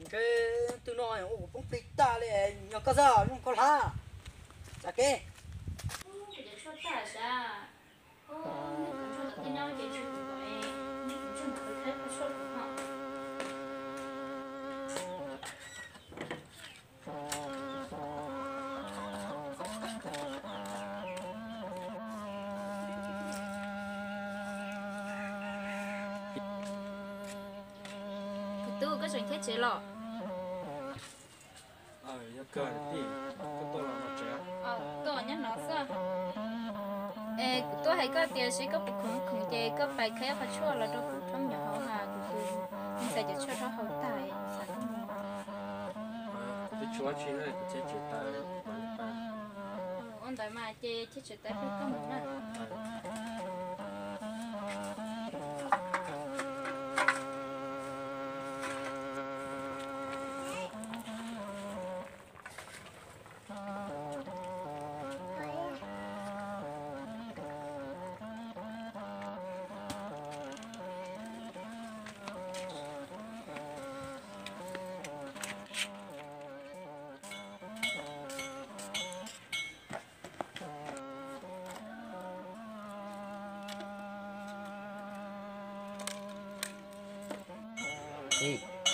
Ntshe tus no ua kuv poob plig tag li, yog koj xwb, zoo koj hlab. Tsa kev. Kuv tub, koj tseem khiav tsev los? Tuaj nyob no xwb. Es kuv tuaj hais koj tias seb koj puas khoom khoom ces koj pais khawb qhov tshuaj los rau kuv rhaub nyuam hauv, kuv tus me ntxhais cov tshuaj rhaub hau tag. Ua ntawd mas ces khiav tsev tawm pliag koj mus na.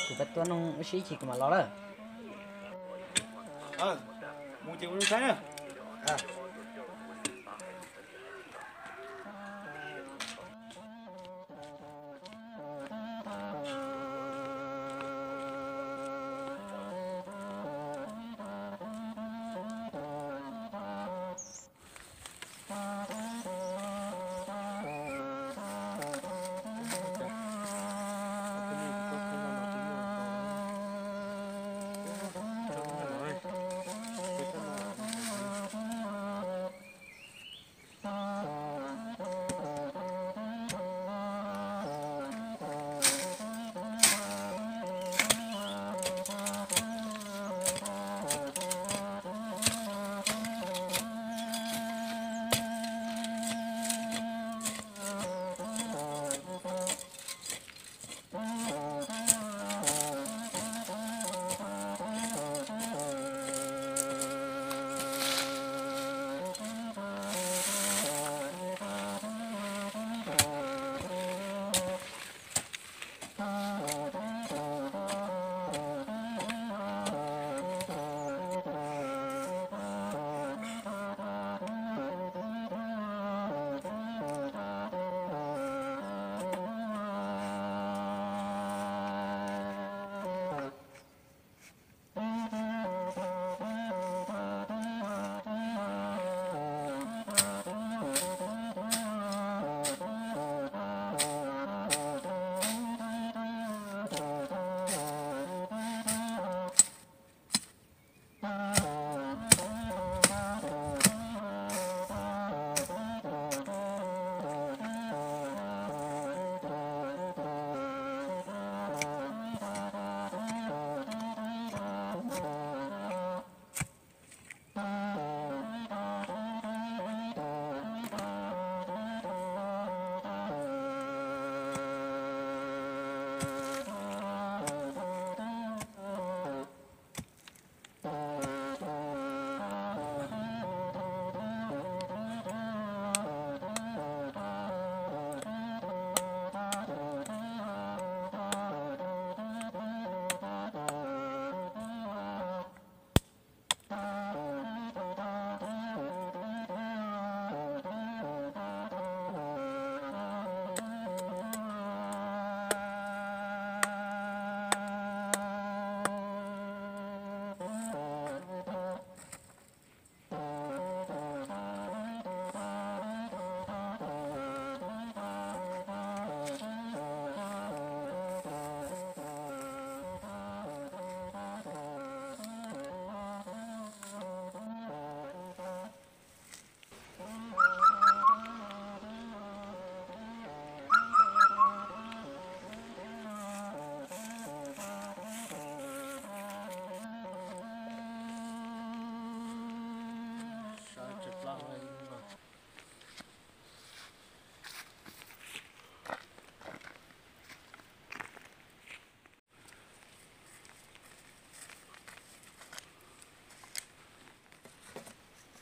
Kuv pab tuaj noj ib sib chim kuv mam los lawm. Mus ces ua zoo saib na.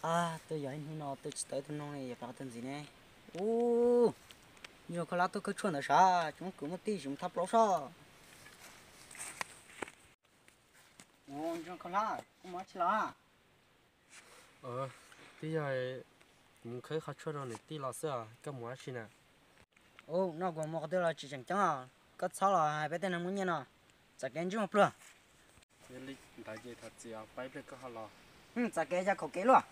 Twb yog ib hnub no twb tsis tau ib tug noog li, yog peb qhov twg ntxiv ne? Ub, ntsuag khaub hlab tuaj khawb tshuaj ntawd sav, tsis muaj kwv muaj tij, tsis mus thab plaub sob. Ntsuag khaub hlab, koj mus dab tsi los? Twb yog mus khawb qhov tshuaj no niam tij los xwb os, koj mus dab tsi na? Ub, no kuv mus qhov twg los tsis tseem ceeb os, koj txhob los hais peb tej neeg muaj nyiaj no. Txoj kev ntsej muag pluag. Yog li ntawd ces thov txim os, pab ib pliag koj ho los. Txoj kev yog khaum kev luaj.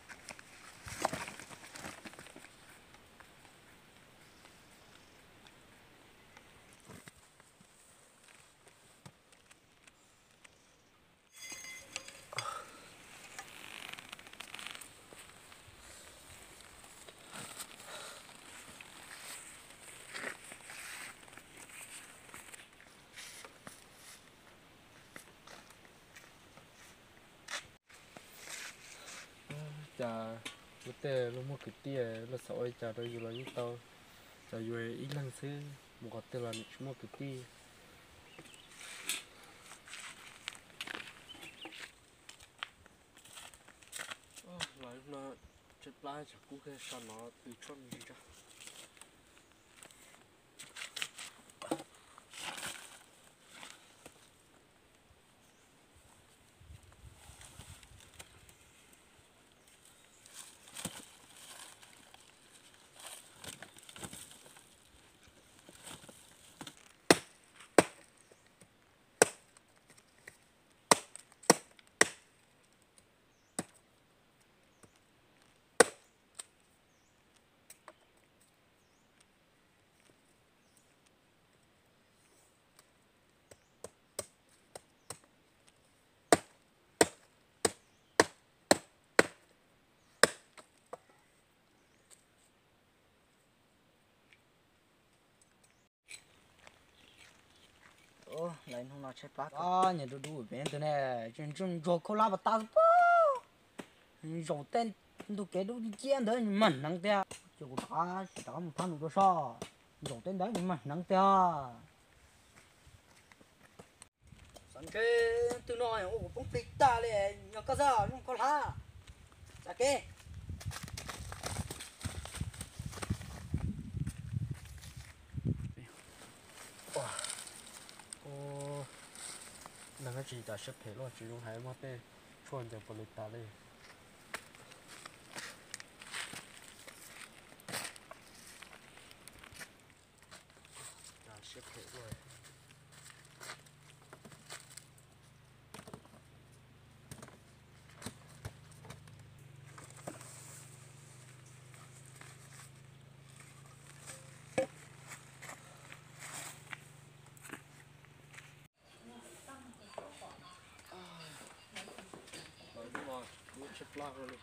Cas luag tej luag muaj kwv tij, luag xav ua li cas rau yus los yeej tau, cas yus ib leeg xwb mus qhov twg los nws tsis muaj kwv tij. Los no tshaib plab, tsam kub kiag so no tw tshuaj me ntsis tso. Lawv hnub no tshaib plab, nyias dub dub pem ntawd ne, ntsuag khaub hlab pas tas pob. Zaum tej ntug kev dub ciab ntawd mag hneev tiag, ces kuv rov sib rov qab mus thab nws rau soj. Zaum tej ntawd mag hneev tiag. Xav ntshe twg no ua kuv poob plig tag li, yog koj xwb ntsuag khaub hlab. Txav kev. Neeg dab tsi cas siab phem luaj, tsis zoo hais, muaj tej tshuaj ncaws puas li tas li. Cas siab phem luaj. Lawv hnub no tshaib plab kawg li.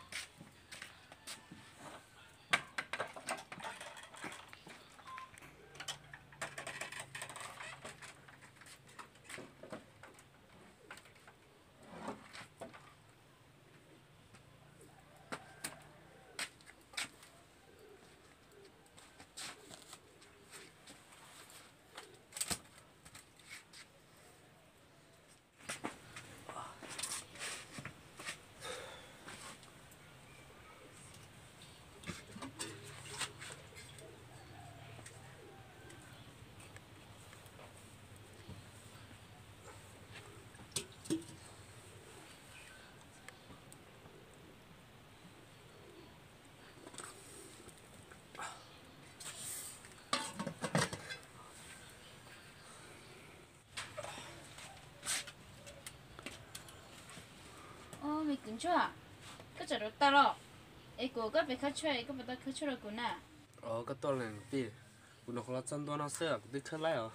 Au, me kwv Ntsuag, koj tsam rau tag los? Es kuv koj pem khawb tshuaj, koj puas tau khawb tshuaj rau kuv na? Au, koj tuaj lawm tij, kuv nyuam qhuav los txog ntua no xwb kuv twb khawb laib os.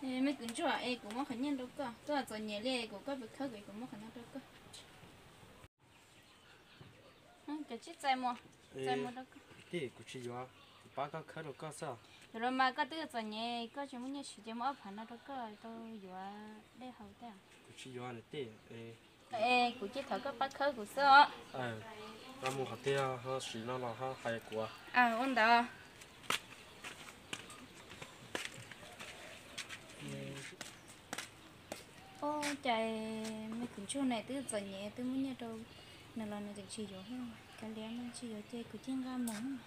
Me kwv Ntsuag, es kuv muab qhov nyiaj rau koj, koj txom nyem li, kuv koj pem khawb, kuv muab qhov no rau koj. Cov tsib txais muag, txais muag rau koj. Tij, kuv tsis yuav, kuv pab koj khawb rau koj xwb. Yuav los mas koj twb txom nyem, koj tsis muaj nyiaj siv ces muab ob phav no rau koj tau yuav dej haus thiab. Kuv tsis yuav tij. Es kuv cia thov koj pab khawb kuv xwb os. Koj mus qhov twg ho sim no los ho hais kuv. Ua ntawd. Ua cas me kwv ntsuag ne twb txom nyem twb muab nyiaj rau nws los nws tseem tsis yuav. Kav liam no tsis yuav ces kuv cia nqa mus.